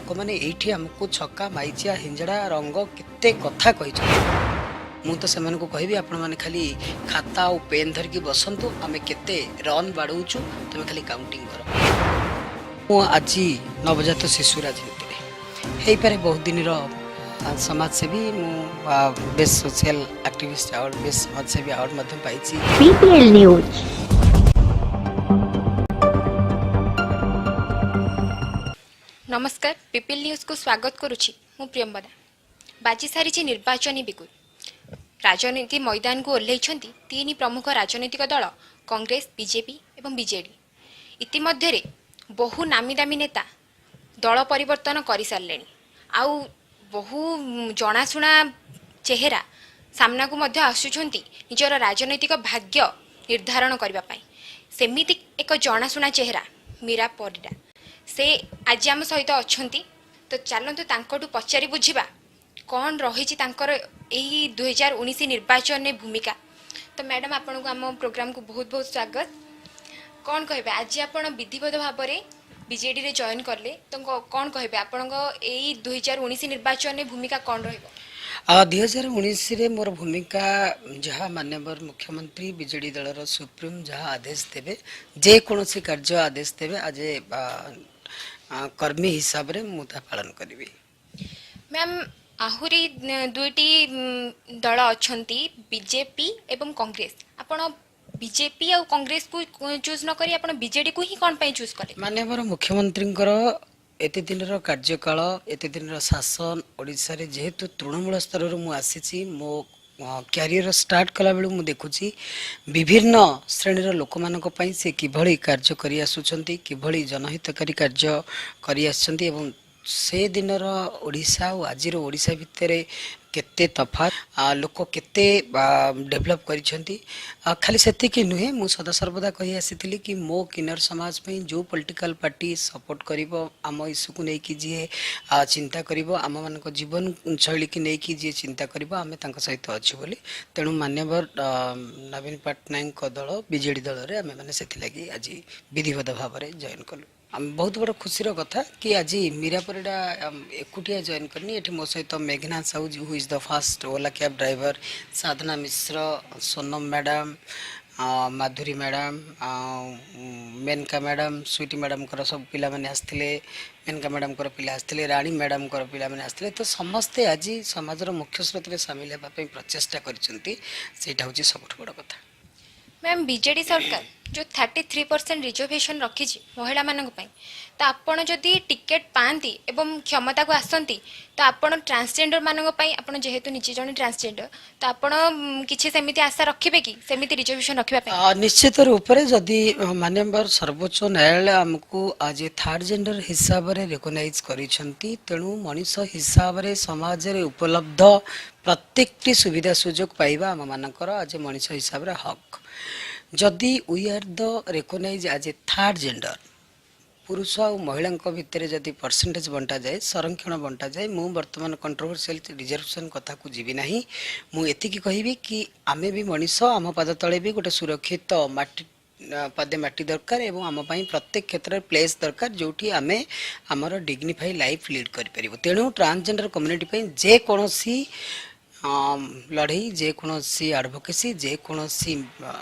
ଲୋକମାନେ ଏଇଠି ଆମକୁ ଛକା, ମାଇଚିଆ, ହିଞ୍ଜଡ଼ା, ରଙ୍ଗ କେତେ କଥା କହିଛନ୍ତି। ମୁଁ ତ ସେମାନଙ୍କୁ କହିବି, ଆପଣମାନେ ଖାଲି ଖାତା ଆଉ ପେନ୍ ଧରିକି ବସନ୍ତୁ, ଆମେ କେତେ ରନ୍ ବାଡ଼ଉଛୁ ତୁମେ ଖାଲି କାଉଣ୍ଟିଂ କର। ମୁଁ ଆଜି ନବଜାତ ଶିଶୁ ରାଜନୀତିରେ ହେଇପାରେ, ବହୁତ ଦିନର ସମାଜସେବୀ ମୁଁ, best social activist award, best ସମାଜସେବୀ ଆୱାର୍ଡ଼ ମଧ୍ୟ ପାଇଛି। PPL News. ନମସ୍କାର, ପିପିଏଲ୍ ନ୍ୟୁଜ୍କୁ ସ୍ୱାଗତ କରୁଛି ମୁଁ ପ୍ରିୟମ୍ବଦା। ବାଜି ସାରିଛି ନିର୍ବାଚନୀ ବିଗୁଲ। ରାଜନୀତି ମଇଦାନକୁ ଓହ୍ଲାଇଛନ୍ତି ତିନି ପ୍ରମୁଖ ରାଜନୈତିକ ଦଳ କଂଗ୍ରେସ, ବିଜେପି ଏବଂ ବିଜେଡି। ଇତିମଧ୍ୟରେ ବହୁ ନାମୀ ଦାମୀ ନେତା ଦଳ ପରିବର୍ତ୍ତନ କରିସାରିଲେଣି ଆଉ ବହୁ ଜଣାଶୁଣା ଚେହେରା ସାମ୍ନାକୁ ମଧ୍ୟ ଆସୁଛନ୍ତି ନିଜର ରାଜନୈତିକ ଭାଗ୍ୟ ନିର୍ଦ୍ଧାରଣ କରିବା ପାଇଁ। ସେମିତି ଏକ ଜଣାଶୁଣା ଚେହେରା ମୀରା ପରିଡ଼ା, ସେ ଆଜି ଆମ ସହିତ ଅଛନ୍ତି। ତ ଚାଲନ୍ତୁ ତାଙ୍କଠୁ ପଚାରି ବୁଝିବା କ'ଣ ରହିଛି ତାଙ୍କର ଏହି 2019 ନିର୍ବାଚନରେ ଭୂମିକା। ତ ମ୍ୟାଡ଼ାମ୍, ଆପଣଙ୍କୁ ଆମ ପ୍ରୋଗ୍ରାମକୁ ବହୁତ ବହୁତ ସ୍ୱାଗତ। କ'ଣ କହିବେ, ଆଜି ଆପଣ ବିଧିବଦ୍ଧ ଭାବରେ ବିଜେଡ଼ିରେ ଜଏନ୍ କଲେ, ତ କ'ଣ କହିବେ, ଆପଣଙ୍କ ଏଇ 2019 ନିର୍ବାଚନରେ ଭୂମିକା କ'ଣ ରହିବ? 2019ରେ ମୋର ଭୂମିକା ଯାହା ମାନ୍ୟବର ମୁଖ୍ୟମନ୍ତ୍ରୀ, ବିଜେଡ଼ି ଦଳର ସୁପ୍ରିମ ଯାହା ଆଦେଶ ଦେବେ, ଯେକୌଣସି କାର୍ଯ୍ୟ ଆଦେଶ ଦେବେ, ଆଜ ଏ କର୍ମୀ ହିସାବରେ ମୁଁ ତାହା ପାଳନ କରିବି। ମ୍ୟାମ୍, ଆହୁରି ଦୁଇଟି ଦଳ ଅଛନ୍ତି, ବିଜେପି ଏବଂ କଂଗ୍ରେସ। ଆପଣ ବିଜେପି ଆଉ କଂଗ୍ରେସକୁ ଚୁଜ୍ ନ କରି ଆପଣ ବିଜେଡ଼ିକୁ ହିଁ କ'ଣ ପାଇଁ ଚୁଜ୍ କଲେ? ମାନ୍ୟବର ମୁଖ୍ୟମନ୍ତ୍ରୀଙ୍କର ଏତେ ଦିନର କାର୍ଯ୍ୟକାଳ, ଏତେ ଦିନର ଶାସନ ଓଡ଼ିଶାରେ, ଯେହେତୁ ତୃଣମୂଳ ସ୍ତରରୁ ମୁଁ ଆସିଛି, ମୋ କ୍ୟାରିୟର ଷ୍ଟାର୍ଟ କଲାବେଳକୁ ମୁଁ ଦେଖୁଛି ବିଭିନ୍ନ ଶ୍ରେଣୀର ଲୋକମାନଙ୍କ ପାଇଁ ସେ କିଭଳି କାର୍ଯ୍ୟ କରି ଆସୁଛନ୍ତି, କିଭଳି ଜନହିତକାରୀ କାର୍ଯ୍ୟ କରି ଆସିଛନ୍ତି ଏବଂ ସେ ଦିନର ଓଡ଼ିଶା ଆଉ ଆଜିର ଓଡ଼ିଶା ଭିତରେ କେତେ ତଫାତ୍, ଲୋକ କେତେ ଡେଭଲପ୍ କରିଛନ୍ତି। ଖାଲି ସେତିକି ନୁହେଁ, ମୁଁ ସଦାସର୍ବଦା କହି ଆସିଥିଲି କି ମୋ କିନ୍ନର ସମାଜ ପାଇଁ ଯେଉଁ ପଲିଟିକାଲ ପାର୍ଟି ସପୋର୍ଟ କରିବ, ଆମ ଇସ୍ୟୁକୁ ନେଇକି ଯିଏ ଚିନ୍ତା କରିବ, ଆମମାନଙ୍କ ଜୀବନ ଶୈଳୀକି ନେଇକି ଯିଏ ଚିନ୍ତା କରିବ, ଆମେ ତାଙ୍କ ସହିତ ଅଛୁ ବୋଲି। ତେଣୁ ମାନ୍ୟବର ନବୀନ ପଟ୍ଟନାୟକଙ୍କ ଦଳ ବିଜେଡ଼ି ଦଳରେ ଆମେମାନେ ସେଥିଲାଗି ଆଜି ବିଧିବଦ୍ଧ ଭାବରେ ଜଏନ୍ କଲୁ। ଆମ ବହୁତ ବଡ଼ ଖୁସିର କଥା କି ଆଜି ମୀରା ପରିଡ଼ା ଏକୁଟିଆ ଜଏନ୍ କରିନି। ଏଠି ମୋ ସହିତ ମେଘନା Sahu, who is the first Ola cab driver, Sadhana Mishra, Sonam madam, Madhuri madam, ଆଉ ମେନକା ମ୍ୟାଡ଼ାମ୍, ସୁଇଟି ମ୍ୟାଡ଼ାମ୍ଙ୍କର ସବୁ ପିଲାମାନେ ଆସିଥିଲେ, ମେନକା ମ୍ୟାଡ଼ାମ୍ଙ୍କର ପିଲା ଆସିଥିଲେ, ରାଣୀ ମ୍ୟାଡ଼ାମ୍ଙ୍କର ପିଲାମାନେ ଆସିଥିଲେ। ତ ସମସ୍ତେ ଆଜି ସମାଜର ମୁଖ୍ୟ ସ୍ରୋତରେ ସାମିଲ ହେବା ପାଇଁ ପ୍ରଚେଷ୍ଟା କରିଛନ୍ତି। ସେଇଟା ହେଉଛି ସବୁଠୁ ବଡ଼ କଥା। ମ୍ୟାମ୍, ବିଜେଡ଼ି ସରକାର ଯେଉଁ 33% ରିଜର୍ଭେସନ୍ ରଖିଛି ମହିଳାମାନଙ୍କ ପାଇଁ, ତ ଆପଣ ଯଦି ଟିକେଟ୍ ପାଆନ୍ତି ଏବଂ କ୍ଷମତାକୁ ଆସନ୍ତି, ତ ଆପଣ ଟ୍ରାନ୍ସଜେଣ୍ଡର ମାନଙ୍କ ପାଇଁ, ଆପଣ ଯେହେତୁ ନିଜେ ଜଣେ ଟ୍ରାନ୍ସଜେଣ୍ଡର, ତ ଆପଣ କିଛି ସେମିତି ଆଶା ରଖିବେ କି ସେମିତି ରିଜର୍ଭେସନ୍ ରଖିବା ପାଇଁ? ନିଶ୍ଚିତ ରୂପରେ, ଯଦି ମାନ୍ୟବର ସର୍ବୋଚ୍ଚ ନ୍ୟାୟାଳୟ ଆମକୁ ଆଜି ଥାର୍ଡ ଜେଣ୍ଡର ହିସାବରେ ରେକଗ୍ନାଇଜ୍ କରିଛନ୍ତି, ତେଣୁ ମଣିଷ ହିସାବରେ ସମାଜରେ ଉପଲବ୍ଧ ପ୍ରତ୍ୟେକଟି ସୁବିଧା ସୁଯୋଗ ପାଇବା ଆମମାନଙ୍କର ଆଜି ମଣିଷ ହିସାବରେ ହକ୍। ଯଦି we are the recognize as a third gender, ପୁରୁଷ ଆଉ ମହିଳାଙ୍କ ଭିତରେ ଯଦି ପରସେଣ୍ଟେଜ ବଣ୍ଟାଯାଏ, ସଂରକ୍ଷଣ ବଣ୍ଟାଯାଏ, ମୁଁ ବର୍ତ୍ତମାନ କଣ୍ଟ୍ରୋଭର୍ସିଆଲ ରିଜର୍ଭେସନ୍ କଥାକୁ ଯିବି ନାହିଁ। ମୁଁ ଏତିକି କହିବି କି ଆମେ ବି ମଣିଷ, ଆମ ପାଦ ତଳେ ବି ଗୋଟେ ସୁରକ୍ଷିତ ମାଟି, ପାଦେ ମାଟି ଦରକାର ଏବଂ ଆମ ପାଇଁ ପ୍ରତ୍ୟେକ କ୍ଷେତ୍ରରେ ପ୍ଲେସ୍ ଦରକାର, ଯେଉଁଠି ଆମେ ଆମର ଡିଗ୍ନିଫାଇ ଲାଇଫ୍ ଲିଡ୍ କରିପାରିବୁ। ତେଣୁ ଟ୍ରାନ୍ସଜେଣ୍ଡର କମ୍ୟୁନିଟି ପାଇଁ ଯେକୌଣସି ଲଢ଼େଇ, ଯେକୌଣସି ଆଡ଼ଭୋକେସି, ଯେକୌଣସି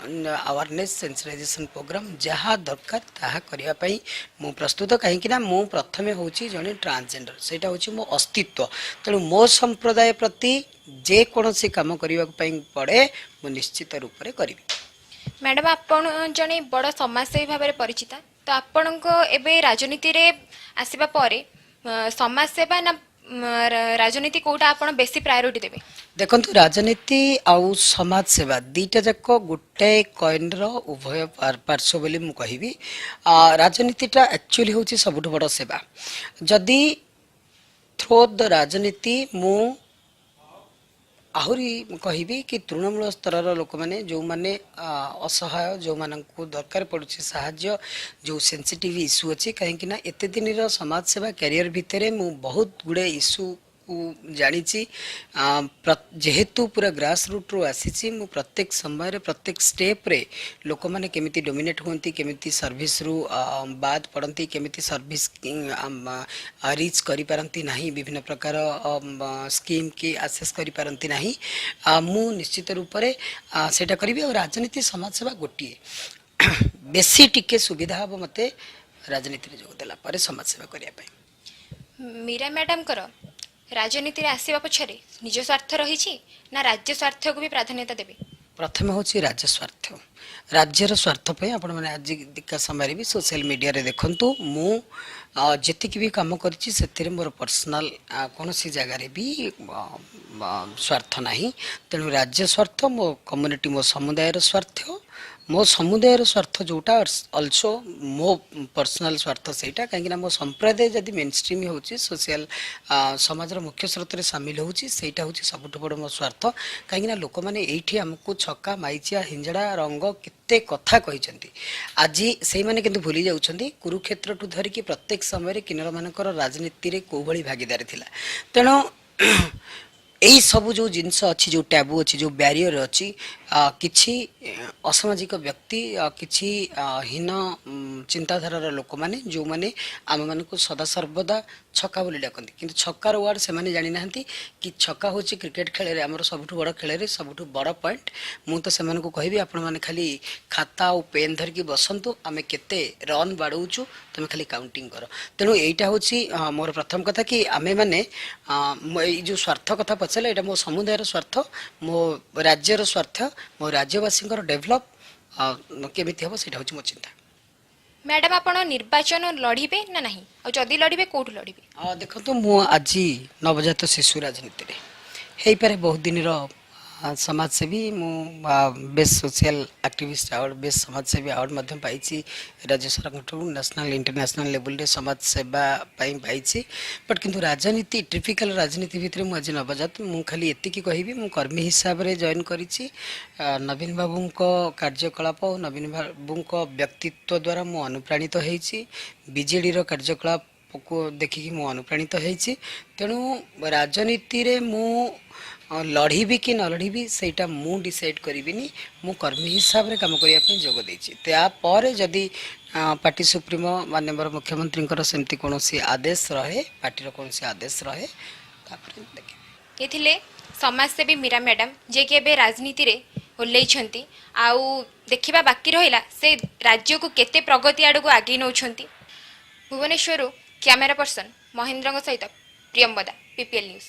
ଆୱାରନେସ୍ ସେନ୍ସିଟାଇଜେସନ୍ ପ୍ରୋଗ୍ରାମ୍ ଯାହା ଦରକାର, ତାହା କରିବା ପାଇଁ ମୁଁ ପ୍ରସ୍ତୁତ। କାହିଁକି ନା ମୁଁ ପ୍ରଥମେ ହେଉଛି ଜଣେ ଟ୍ରାନ୍ସଜେଣ୍ଡର, ସେଇଟା ହେଉଛି ମୋ ଅସ୍ତିତ୍ୱ। ତେଣୁ ମୋ ସମ୍ପ୍ରଦାୟ ପ୍ରତି ଯେକୌଣସି କାମ କରିବାକୁ ପାଇଁ ପଡ଼େ, ମୁଁ ନିଶ୍ଚିତ ରୂପରେ କରିବି। ମ୍ୟାଡ଼ାମ୍, ଆପଣ ଜଣେ ବଡ଼ ସମାଜସେବୀ ଭାବରେ ପରିଚିତା। ତ ଆପଣଙ୍କ ଏବେ ରାଜନୀତିରେ ଆସିବା ପରେ ସମାଜସେବା ନା ରାଜନୀତି, କୋଉଟା ଆପଣ ବେଶୀ ପ୍ରାୟୋରିଟି ଦେବେ? ଦେଖନ୍ତୁ, ରାଜନୀତି ଆଉ ସମାଜ ସେବା ଦୁଇଟା ଯାକ ଗୋଟାଏ କଏନ୍ର ଉଭୟ ପାର୍ଶ୍ୱ ବୋଲି ମୁଁ କହିବି। ରାଜନୀତିଟା ଆକ୍ଚୁଆଲି ହେଉଛି ସବୁଠୁ ବଡ଼ ସେବା। ଯଦି ଥ୍ରୋ ଦ ରାଜନୀତି, ମୁଁ ଆହୁରି କହିବି କି ତୃଣମୂଳ ସ୍ତରର ଲୋକମାନେ, ଯେଉଁମାନେ ଅସହାୟ, ଯେଉଁମାନଙ୍କୁ ଦରକାର ପଡ଼ୁଛି ସାହାଯ୍ୟ, ଯେଉଁ ସେନ୍ସିଟିଭ୍ ଇସ୍ୟୁ ଅଛି, କାହିଁକି ନା ଏତେ ଦିନର ସମାଜ ସେବା କ୍ୟାରିୟର ଭିତରେ ମୁଁ ବହୁତ ଗୁଡ଼ାଏ ଇସ୍ୟୁ ଲୋକଙ୍କୁ ଜାଣିଛି। ଯେହେତୁ ପୁରା ଗ୍ରାସ ରୁଟ୍ରୁ ଆସିଛି ମୁଁ, ପ୍ରତ୍ୟେକ ସମୟରେ, ପ୍ରତ୍ୟେକ ଷ୍ଟେପ୍ରେ ଲୋକମାନେ କେମିତି ଡୋମିନେଟ୍ ହୁଅନ୍ତି, କେମିତି ସର୍ଭିସରୁ ବାଦ ପଡ଼ନ୍ତି, କେମିତି ସର୍ଭିସ୍ ରିଚ୍ କରିପାରନ୍ତି ନାହିଁ, ବିଭିନ୍ନ ପ୍ରକାର ସ୍କିମ୍ କି ଆକ୍ସେସ୍ କରିପାରନ୍ତି ନାହିଁ, ମୁଁ ନିଶ୍ଚିତ ରୂପରେ ସେଇଟା କରିବି। ଆଉ ରାଜନୀତି, ସମାଜସେବା ଗୋଟିଏ। ବେଶୀ ଟିକେ ସୁବିଧା ହେବ ମୋତେ ରାଜନୀତିରେ ଯୋଗ ଦେଲା ପରେ ସମାଜସେବା କରିବା ପାଇଁ। ମୀରା ମ୍ୟାଡାମଙ୍କର ରାଜନୀତିରେ ଆସିବା ପଛରେ ନିଜ ସ୍ୱାର୍ଥ ରହିଛି ନା ରାଜ୍ୟ ସ୍ୱାର୍ଥକୁ ବି ପ୍ରାଧାନ୍ୟତା ଦେବେ? ପ୍ରଥମେ ହେଉଛି ରାଜ୍ୟ ସ୍ୱାର୍ଥ। ରାଜ୍ୟର ସ୍ୱାର୍ଥ ପାଇଁ ଆପଣମାନେ ଆଜିକା ସମୟରେ ବି ସୋସିଆଲ ମିଡ଼ିଆରେ ଦେଖନ୍ତୁ, ମୁଁ ଯେତିକି ବି କାମ କରିଛି, ସେଥିରେ ମୋର ପର୍ସନାଲ କୌଣସି ଜାଗାରେ ବି ସ୍ୱାର୍ଥ ନାହିଁ। ତେଣୁ ରାଜ୍ୟ ସ୍ୱାର୍ଥ, ମୋ କମ୍ୟୁନିଟି, ମୋ ସମୁଦାୟର ସ୍ୱାର୍ଥ, ମୋ ସମୁଦାୟର ସ୍ୱାର୍ଥ ଯେଉଁଟା, ଅଲସୋ ମୋ ପର୍ସନାଲ ସ୍ୱାର୍ଥ ସେଇଟା। କାହିଁକିନା ମୋ ସମ୍ପ୍ରଦାୟ ଯଦି ମେନ୍ ଷ୍ଟ୍ରିମ୍ ହେଉଛି, ସୋସିଆଲ ସମାଜର ମୁଖ୍ୟ ସ୍ରୋତରେ ସାମିଲ ହେଉଛି, ସେଇଟା ହେଉଛି ସବୁଠୁ ବଡ଼ ମୋ ସ୍ୱାର୍ଥ। କାହିଁକିନା ଲୋକମାନେ ଏଇଠି ଆମକୁ ଛକା, ମାଇଚିଆ, ହିଞ୍ଜଡ଼ା, ରଙ୍ଗ କେତେ କଥା କହିଛନ୍ତି। ଆଜି ସେଇମାନେ କିନ୍ତୁ ଭୁଲି ଯାଉଛନ୍ତି କୁରୁକ୍ଷେତ୍ରଠୁ ଧରିକି ପ୍ରତ୍ୟେକ ସମୟରେ କିନ୍ନରମାନଙ୍କର ରାଜନୀତିରେ କୋଉ ଭଳି ଭାଗିଦାରୀ ଥିଲା। ତେଣୁ ଏଇ ସବୁ ଯେଉଁ ଜିନିଷ ଅଛି, ଯେଉଁ ଟ୍ୟାବୁ ଅଛି, ଯେଉଁ ବ୍ୟାରିୟର ଅଛି, କିଛି ଅସାମାଜିକ ବ୍ୟକ୍ତି, କିଛି ହୀନ ଚିନ୍ତାଧାରାର ଲୋକମାନେ, ଯେଉଁମାନେ ଆମମାନଙ୍କୁ ସଦାସର୍ବଦା ଛକା ବୋଲି ଡାକନ୍ତି। କିନ୍ତୁ ଛକାର ୱାର୍ଡ଼ ସେମାନେ ଜାଣିନାହାନ୍ତି କି ଛକା ହେଉଛି କ୍ରିକେଟ ଖେଳରେ, ଆମର ସବୁଠୁ ବଡ଼ ଖେଳରେ ସବୁଠୁ ବଡ଼ ପଏଣ୍ଟ। ମୁଁ ତ ସେମାନଙ୍କୁ କହିବି, ଆପଣମାନେ ଖାଲି ଖାତା ଆଉ ପେନ୍ ଧରିକି ବସନ୍ତୁ, ଆମେ କେତେ ରନ୍ ବାଡ଼ଉଛୁ ତୁମେ ଖାଲି କାଉଣ୍ଟିଂ କର। ତେଣୁ ଏଇଟା ହେଉଛି ମୋର ପ୍ରଥମ କଥା କି ଆମେମାନେ ଏଇ ଯେଉଁ ସ୍ୱାର୍ଥ କଥା ପଚାରିଲେ, ଏଇଟା ମୋ ସମୁଦାୟର ସ୍ୱାର୍ଥ, ମୋ ରାଜ୍ୟର ସ୍ୱାର୍ଥ, ମୋ ରାଜ୍ୟବାସୀଙ୍କର ଡେଭଲପ୍ କେମିତି ହେବ, ସେଇଟା ହେଉଛି ମୋ ଚିନ୍ତା। ମ୍ୟାଡାମ, ଆପଣ ନିର୍ବାଚନ ଲଢ଼ିବେ ନା ନାହିଁ? ଆଉ ଯଦି ଲଢ଼ିବେ, କୋଉଠୁ ଲଢ଼ିବେ? ଦେଖନ୍ତୁ, ମୁଁ ଆଜି ନବଜାତ ଶିଶୁ ରାଜନୀତିରେ ହେଇପାରେ, ବହୁତ ଦିନର ସମାଜସେବୀ ମୁଁ, best social activist award, best ସମାଜସେବୀ ଆୱାର୍ଡ଼ ମଧ୍ୟ ପାଇଛି ରାଜ୍ୟ ସରକାରଙ୍କଠୁ। ନ୍ୟାସନାଲ୍, ଇଣ୍ଟରନ୍ୟାସନାଲ୍ ଲେବୁଲରେ ସମାଜ ସେବା ପାଇଁ ପାଇଛି। ବଟ୍ କିନ୍ତୁ ରାଜନୀତି, ଟିପିକାଲ ରାଜନୀତି ଭିତରେ ମୁଁ ଆଜି ନବଜାତ। ମୁଁ ଖାଲି ଏତିକି କହିବି, ମୁଁ କର୍ମୀ ହିସାବରେ ଜଏନ୍ କରିଛି। ନବୀନ ବାବୁଙ୍କ କାର୍ଯ୍ୟକଳାପ ଓ ନବୀନ ବାବୁଙ୍କ ବ୍ୟକ୍ତିତ୍ୱ ଦ୍ୱାରା ମୁଁ ଅନୁପ୍ରାଣିତ ହେଇଛି। ବିଜେଡ଼ିର କାର୍ଯ୍ୟକଳାପକୁ ଦେଖିକି ମୁଁ ଅନୁପ୍ରାଣିତ ହେଇଛି। ତେଣୁ ରାଜନୀତିରେ ମୁଁ ଲଢ଼ିବି କି ନ ଲଢ଼ିବି, ସେଇଟା ମୁଁ ଡିସାଇଡ଼୍ କରିବିନି। ମୁଁ କର୍ମୀ ହିସାବରେ କାମ କରିବା ପାଇଁ ଯୋଗ ଦେଇଛି। ତାପରେ ଯଦି ପାର୍ଟି ସୁପ୍ରିମୋ ମାନ୍ୟବର ମୁଖ୍ୟମନ୍ତ୍ରୀଙ୍କର ସେମିତି କୌଣସି ଆଦେଶ ରହେ, ପାର୍ଟିର କୌଣସି ଆଦେଶ ରହେ, ତାପରେ ଦେଖିବି। ଏ ଥିଲେ ସମାଜସେବୀ ମୀରା ମ୍ୟାଡାମ, ଯିଏକି ଏବେ ରାଜନୀତିରେ ଓହ୍ଲେଇଛନ୍ତି। ଆଉ ଦେଖିବା ବାକି ରହିଲା ସେ ରାଜ୍ୟକୁ କେତେ ପ୍ରଗତି ଆଡ଼କୁ ଆଗେଇ ନେଉଛନ୍ତି। ଭୁବନେଶ୍ୱରରୁ କ୍ୟାମେରା ପର୍ସନ ମହେନ୍ଦ୍ରଙ୍କ ସହିତ ପ୍ରିୟମ୍ବଦା, ପିପିଏଲ୍ ନ୍ୟୁଜ୍।